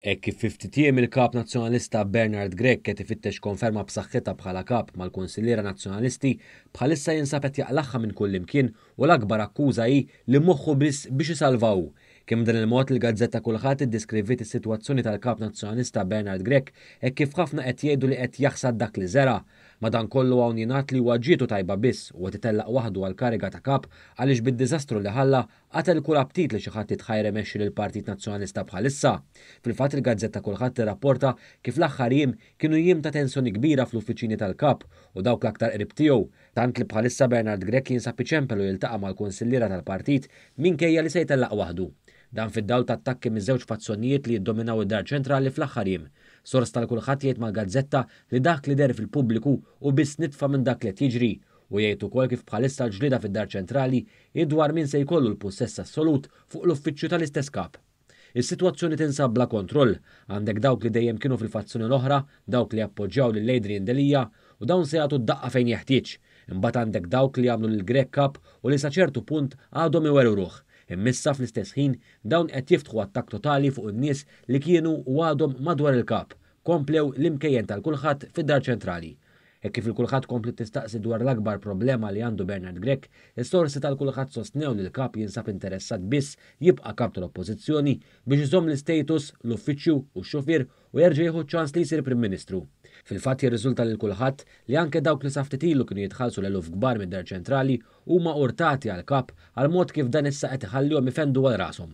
Hekk kif fi ftit jiem il-Kap Nazzjonalista Bernard Grech qed ifittex konferma b'saħħitha bħala Kap mal-Kunsilliera Nazzjonalisti, bħalissa jinsab qed jaqlagħha minn kullimkien u l-akbar akkuża hi li moħħu biss biex isalva hu. Kien b'dan il-mod li l-gazzetta Kulħadd iddeskriviet is-sitwazzjoni tal-Kap Nazzjonalista Bernard Grech hekk kif ħafna qed jgħidu li qed jaħsad dak li żera'. Madankollu hawn jingħad li huwa ġietu tajba biss u qed itellaq waħdu għall-kariga ta' Kap għaliex bid-diżastru li ħalla qatel kull aptit li xi ħadd jitħajjar imexxi lill-Partit Nazzjonalista bħalissa. Fil-fatt il-gazzetta Kulħadd tirrapporta kif l-aħħar jiem kienu jiem ta' tensjoni kbira fl-uffiċini tal-Kap u dawk l-aktar qrib tiegħu, tant li bħalissa Bernard Grech jinsab iċempel u jiltaqa' mal-kunsilliera tal-partit minkejja li se jtellaq waħdu. Dan fid-dawl ta' attakki miż-żewġ fazzjonijiet li jiddominaw id-Dar Ċentrali fl-aħħar jiem. Sors tal-Kulħadd jgħid mal-gazzetta li dak li deher fil-pubbliku hu biss nitfa minn dak li qed jiġri. Hu jgħid ukoll kif bħalissa l-ġlieda fid-Dar Ċentrali hi dwar min se jkollu l-pussess assolut fuq l-uffiċċju tal-istess Kap. Is-sitwazzjoni tinsab bla kontroll. Għandek dawk li dejjem kienu fil-fazzjoni l-oħra, dawk li appoġġjaw lil Adrian Delia, u dawn se jagħtu d-daqqa fejn jeħtieġ. Imbagħad għandek dawk li għamlu lil Grech Kap u li sa ċertu punt għadhom iweru ruħ. Imma issa fl-istess ħin dawn qed jiftħu attakk totali fuq in-nies li kienu u għadhom madwar il-Kap, komplew l-imkejjen tal-Kulħadd fid-Dar Ċentrali. Hekk kif il-Kulħadd kompliet tistaqsi dwar l-akbar problema li għandu Bernard Grech, is-sorsi tal-Kulħadd sostnew li l-Kap jinsab interessat biss jibqa' Kap tal-Oppożizzjoni biex iżomm l-istatus, l-uffiċċju u x-xufier u jerġa' jieħu ċ-ċans li jsir Prim Ministru. Fil-fatt jirriżulta lil kulħadd li anke dawk li sa ftit ilu kienu jitħallsu l-eluf kbar mid-Dar Ċentrali huma urtati għall-Kap għall-mod kif dan issa qed iħallihom ifendu għal rashom.